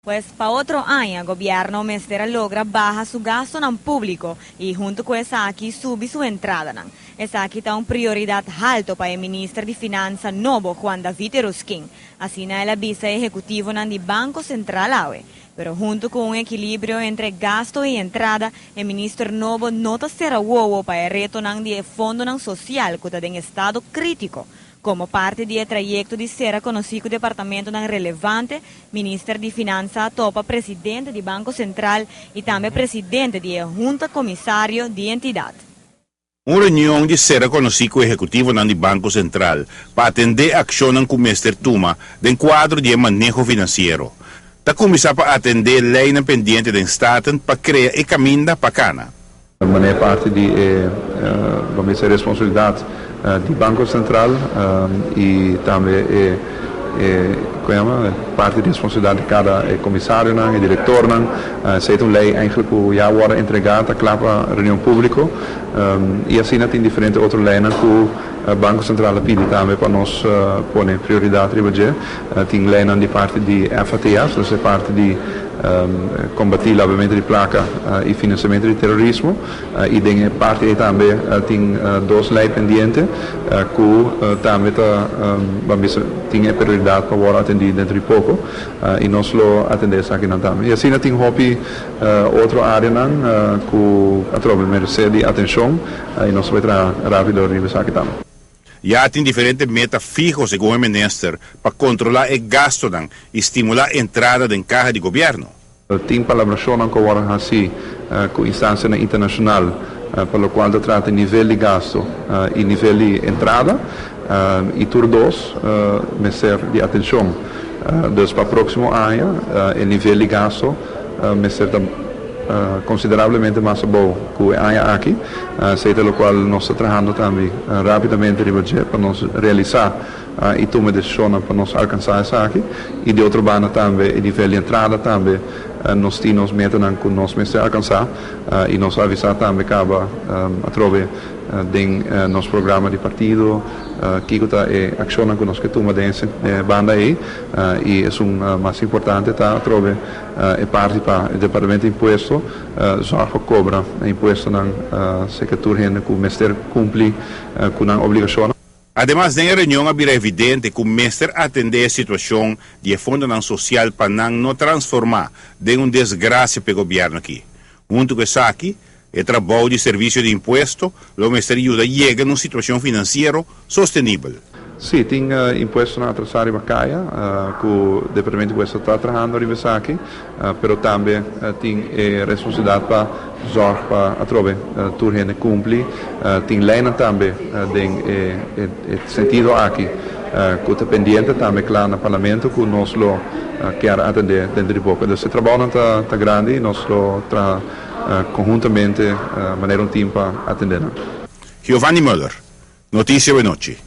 Pues pa otro aña gobierno mester a logra baha su gastonan publico y hunto cu esaki subi su entradanan. Esaki ta un prioridad halto pa e minister di Finansa nobo Juan David Yrausquin. Asina el a bisa ehecutivonan di Banco Central awe. Pero hunto cu un ekilibrio entre gasto y entrada, e minister nobo no ta cera wowo pa e retonan di e fondonan social cu ta den estado critico. Como parti di e trayecto di cera conoci cu departamentonan relevante, minister di Finansa a topa presidente di Banco Central y tambe presidente di e Hunta Comisario di entidad. Un reunion di cera conoci cu ehecutivonan di Banco Central pa atende accionnan cu mester tuma den cuadro di e maneho financiero. Ta cuminsa pa atende leynan pendiente den Staten pa crea e caminda pa cana. Manera parti di e, ban bisa, responsabilidad di Banco Central y tambe e e con yama parti di responsabilidad di cada e comisarionan, e directornan. Esey ta un ley eigenlijk cu ya a wordo entrega, ta cla pa reunion publico y asina tin diferente otro leynan cu Banco Central a pidi tambe pa nos pone prioridad riba dje. Tin leynan di parti di FATF, dus e parti di kombatí labamentu di plaka i finansiamentu di terorismo i den e parti ei tambe tin dos lei pendiente ku tambe ta ban bisa tin e prioridat pa wòrdu atendí dentro di poko i nos lo atendé esakinan tambe. I asina tin hopi otro áreanan ku atrobe meresé di atenshon i nos ta bai traha rápido riba esaki tambe. Ya tin diferente meta fiho segun e minister pa kontrolá e gastonan i stimulá entrada den kaha di gobièrnu. Tin palabrashonnan ku a wòrdu hasí ku instansianan internashonal pa lokual ta trata nivel di gasto i nivel di entrada i tur dos mester di atenshon. Dus pa próksimo aña e nivel di gasto mester ta konsiderablemente mas abou ku e aña aki. Esei ta lokual nos ta trahando tambe rápidamente riba dje pa nos realisá i tuma desishonnan pa nos alkansá esaki. I di otro banda tambe e nivel di entrada tambe nos tin nos metanan ku nos mester alkansá i nos a avisá tambe kaba atrobe den nos programa di partido kiko ta e akshonnan ku nos ke tuma den e banda ei i esun mas importante ta atrobe E parti pa e Departamento di Impuesto zorg pa cobra e impuestonan seca tur hende cu mester cumpli cu nan obligacionnan. Ademas den e reunion a bira evidente cu mester atende e situacion di e fondonan social pa nan no transforma den un desgracia p'e gobierno aki. Hunto cu esaki, e trabou di Servicio di Impuesto lo mester yuda yega na un situacion financiero sostenibel. Sí, tin impuestonan atrasá riba kaya ku Departamento di Impuesto ta trahando riba esaki, pero tambe tin e responsabilidat pa zòrg pa atrobe tur hende kumpli. Tin leinan tambe den e sentido aki ku ta pendiente tambe kla na Parlamento ku nos lo kier atendé dentro di poko. Dus e trabounan ta grandi i nos lo traha konhuntamente manera un tim pa atendé nan. Giovanni Muller, Noticia Awenochi.